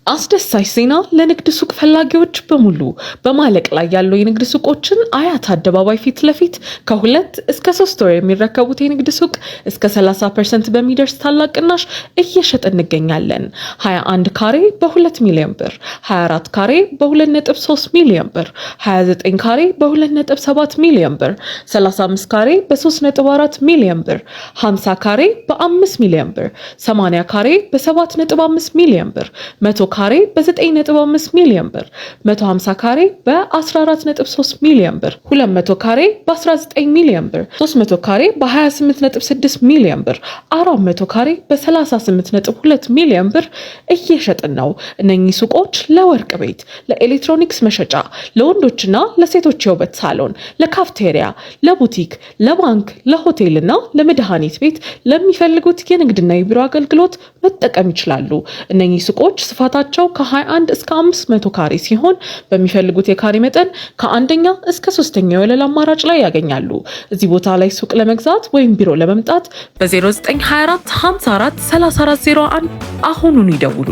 አስደሳች ዜና ለንግድ ሱቅ ፈላጊዎች በሙሉ! በማለቅ ላይ ያሉ የንግድ ሱቆችን አያት አደባባይ ፊት ለፊት ከ2 እስከ 3 ወር የሚረከቡት የንግድ ሱቅ እስከ 30% በሚደርስ ታላቅ ቅናሽ እየሸጥን እንገኛለን። 21 ካሬ በ2 ሚሊዮን ብር፣ 24 ካሬ በ2.3 ሚሊዮን ብር፣ 29 ካሬ በ2.7 ሚሊዮን ብር፣ 35 ካሬ በ3.4 ሚሊዮን ብር፣ 50 ካሬ በ5 ሚሊዮን ብር፣ 80 ካሬ በ7.5 ሚሊዮን ብር፣ 100 ካሬ በ9.5 ሚሊዮን ብር፣ 150 ካሬ በ14.3 ሚሊዮን ብር፣ 200 ካሬ በ19 ሚሊዮን ብር፣ 300 ካሬ በ28.6 ሚሊዮን ብር፣ 400 ካሬ በ38.2 ሚሊዮን ብር እየሸጥን ነው። እነኚህ ሱቆች ለወርቅ ቤት፣ ለኤሌክትሮኒክስ መሸጫ፣ ለወንዶችና ለሴቶች የውበት ሳሎን፣ ለካፍቴሪያ፣ ለቡቲክ፣ ለባንክ፣ ለሆቴልና ለመድኃኒት ቤት ለሚፈልጉት የንግድና የቢሮ አገልግሎት መጠቀም ይችላሉ። እነኚህ ሱቆች ስፋታቸው ከ21 እስከ 500 ካሬ ሲሆን በሚፈልጉት የካሬ መጠን ከአንደኛ እስከ ሶስተኛ የወለል አማራጭ ላይ ያገኛሉ። እዚህ ቦታ ላይ ሱቅ ለመግዛት ወይም ቢሮ ለመምጣት በ0924 54 3401 አሁኑን ይደውሉ።